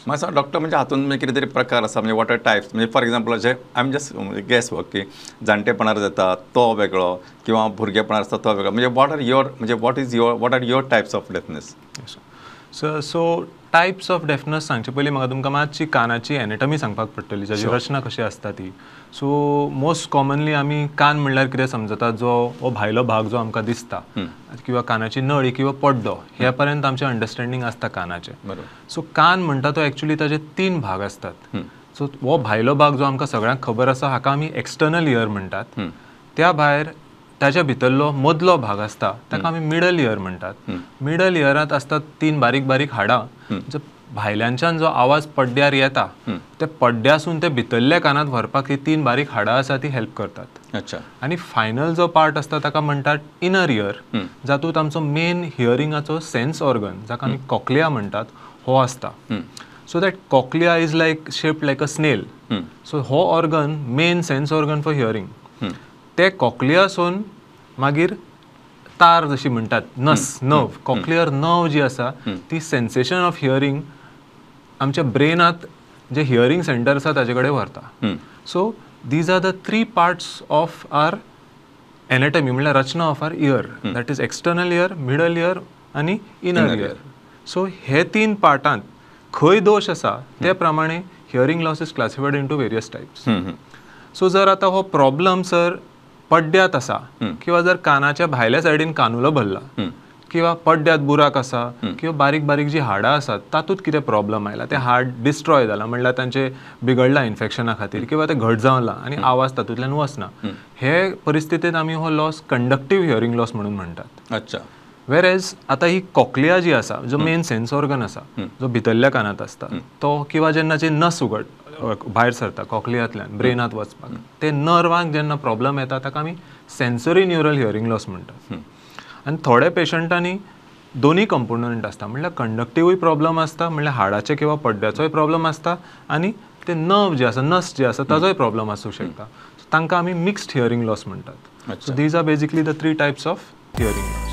म्हाका डॉक्टर म्हणजे हातून कितें तरी प्रकार आसा, म्हणजे what are types, म्हणजे फॉर एक्झाम्पल अशें I am just guess work की जाणटेपणार जाता तो वेगळो किंवा भुरगेपणार आसता तो वेगळो, म्हणजे what are your, म्हणजे what is your, what are your types of deafness? So types of deafness सांगचे पयलीं म्हाका तुमकां मातशी कानाची एनेटमी सांगपाक पडटली, जाची रचना कशी आसता ती. सो मोस्ट कॉमनली आमी कान म्हणल्यार कितें समजतात, जो हो भायलो भाग जो आमकां दिसता किंवा कानाची नळी किंवा पड्डो, ह्या पर्यंत आमचें अंडरस्टँडींग आसता कानाचें. सो कान म्हणटा तो एक्चुली ताजे तीन भाग आसतात. सो हो भायलो भाग जो आमकां सगळ्यांक खबर आसा हाका आमी एक्सटर्नल इयर म्हणटात. त्या भायर ताच्या भितरलो मदलो भाग आसता ताका आमी मिडल इयर म्हणटात. मिडल इयरांत आसतात तीन बारीक बारीक हाडां, जो भायल्यानच्यान जो आवाज पड्ड्यार येता ते पड्ड्यासून ते भितरल्या कानांत व्हरपाक ही तीन बारीक हाडां आसा ती हेल्प करतात. अच्छा. आनी फायनल जो पार्ट आसता ताका म्हणटात इनर इयर, जातूंत आमचो मेन हियरिंगाचो सेन्स ऑर्गन जाका आमी कॉकलिया म्हणटात हो आसता. So that cochlea is like shaped like a snail. So हो organ main sense organ for hearing. ते कॉकलियासून मागीर तार जशी म्हणटात नस, नर्व, कॉकलियर नर्व जी आसा ती सेन्सेशन ऑफ हियरींग आमच्या ब्रेनात जे हियरींग सेंटर आसा ताजे कडेन व्हरता. So these are the three parts of our anatomy, म्हणल्यार रचना of our ear, that is external ear, middle ear आनी इनर इयर. सो हे तीन पार्टांत खंय दोश आसा ते प्रमाणे hearing loss is classified into various types. So जर आतां हो प्रॉब्लम सर पड्ड्यांत आसा किंवा जर कानाच्या भायल्या सायडीन कानुलो भरला किंवा पड्ड्यांत बुराक आसा किंवा बारीक बारीक जी हाडां आसात तातूंत कितें प्रॉब्लम आयला, ते हाड डिस्ट्रॉय जाला म्हणल्यार तांचे बिगडला इन्फेक्शना खातीर किंवा ते घट जावला आनी आवाज तातूंतल्यान वचना, हे परिस्थितींत आमी हो लॉस कंडक्टीव हियरींग लॉस म्हणून म्हणटात. अच्छा. वेर एज आतां ही कॉकलिया जी आसा, जो मेन सेन्स ऑर्गन आसा जो भितरल्या कानांत आसता तो, किंवा जेन्ना जी नस उगड भायर सरता कॉकलियांतल्यान ब्रेनांत वचपाक, ते नर्वांक जेन्ना प्रॉब्लम येता ताका आमी सेन्सरी न्युरल हियरींग लॉस म्हणटात. आनी थोड्या पेशंटांनी दोनूय कंपोनंट आसता, म्हणल्यार कंडक्टिवूय प्रॉब्लम आसता, म्हणल्यार हाडाचे किंवा पड्ड्याचोय प्रॉब्लम आसता आनी ते नर्व जे आसा, नस जे आसा ताजोय प्रॉब्लम आसूं शकता. तांकां आमी मिक्स्ड हियरींग लॉस म्हणटात. So these are basically the three types of hearing loss.